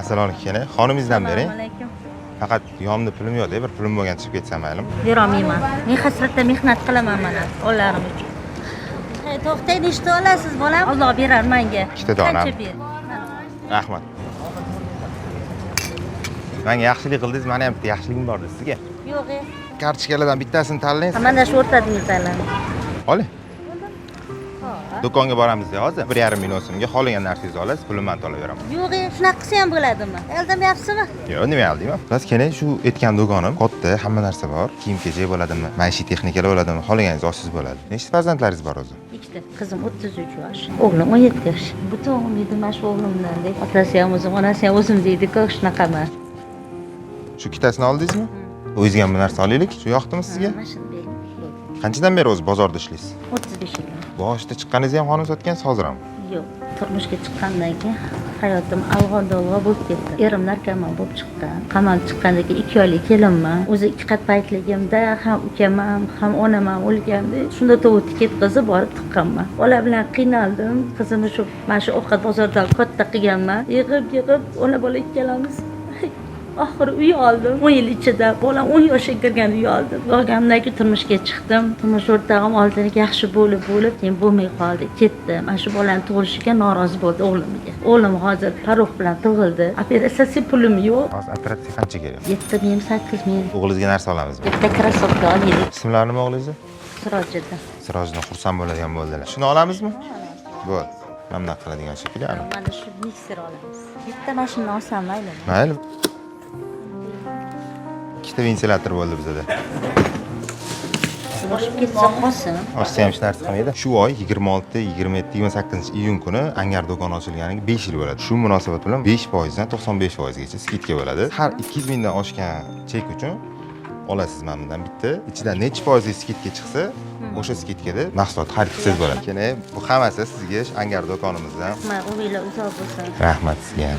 Assalomu alaykum, keling. Xonimizdan bering. Assalomu alaykum. Faqat yonimda pulim yo'q-da, bir pulim bo'lgan chiqib ketsam maylimi? Berolmayman. Men hasratda mehnat qilaman mana bolalarim uchun. Hey, to'xtang, nechta olasiz, bolam? Alloh berar menga. Ikkita dona. Qancha ber? Rahmat. Menga yaxshilik qildingiz, meni ham bitta yaxshiligim bor sizga. Yo'q, e. Kartochkalardan bittasini tanlang. Mana shu o'rtadagi tanlang. Oling. Do'konga boramiz hozir. 1,5 million so'mga xohlagan narsangizni olasiz, pulini men to'lab beraman. Yo'q, e, shunaqa qilsa ham bo'ladimi? Aldamayapsizmi? Yo'q, nima aldiyman? Bas, keling, shu aytgan do'konim katta, hamma narsa bor. Kiyim-kechak bo'ladimi, maishiy texnikalar bo'ladimi, xohlaganingizni olsangiz bo'ladi. Nechta farzandlaringiz bor o'zi? Ikkita. Qizim 33 yosh, o'g'lim 17 yosh. Butun umidim mana shu o'g'limdan. Otasi ham o'zim, onasi ham o'zim deydi-ku, shunaqaman. Shu ikkitasini oldingizmi? O'zingizga ham bir narsa olaylik. Shu yoqdimi sizga? Mana shuni bering. Bo'ldi. Qanchadan beri o'zi bozorda ishlaysiz? 35 yil. Boshida chiqqaningizda ham xonim sotgansiz, hozir ham? Yo'q, turmushga chiqqandan keyin hayotim alg'o-dolg'o bo'lib ketdi. Erim narkoman bo'lib chiqqan. Qamalib chiqqandan keyin 2 oylik kelinman. O'zi ikki qat paytligimda ham ukam ham, ham onam ham o'lganda, shunda tug'ib ketkazib borib tuqqanman. Bola bilan qiynaldim. Qizimni shu mana shu ovqat bozoridan katta qilganman. Yig'ib-yig'ib ona bola ikkalamiz oxiri uy oldim. 10 yil ichida bolam 10 yoshga kirganda uy oldim. Olganimdan keyin turmushga chiqdim. Turmush o'rtog'im oldin yaxshi bo'lib bo'lib, keyin bo'lmay qoldi, ketdi. Mana shu bolani tug'ilishiga norozi bo'ldi o'g'limga. O'g'lim hozir parux bilan tug'ildi. Operatsiyasi pulim yo'q. Hozir operatsiya qancha kerak? 7 ming, 8 ming. O'g'lingizga narsa olamizmi? Bitta krossovka olaylik. Ismlari nima o'g'lingizni? Sirojiddin. Sirojiddin xursand bo'ladigan bo'ldilar. Shuni olamizmi? Bo'ldi. Mana bunaqa qiladigan shekilli ana. Mana shu mikser olamiz. Bitta mana shuni olsam maylimi? Mayli. Ikkita ventilyator bo'ldi bizada. Oshib ketsa qolsin. Oshsa ham hech narsa qilmaydi. Shu oy 26, 27, 28 iyun kuni Angar do'koni ochilganiga 5 yil bo'ladi. Shu munosabat bilan 5% dan 95% gacha скидка bo'ladi. Har 200 mingdan oshgan chek uchun olasiz mana bundan bitta. Ichidan nechi foizlik скидка chiqsa, o'sha скидка da mahsulot xarid qilsangiz bo'ladi. Keyin bu hammasi sizga Angar do'konimizdan. Rahmat, umringlar uzoq bo'lsin. Rahmat sizga ham.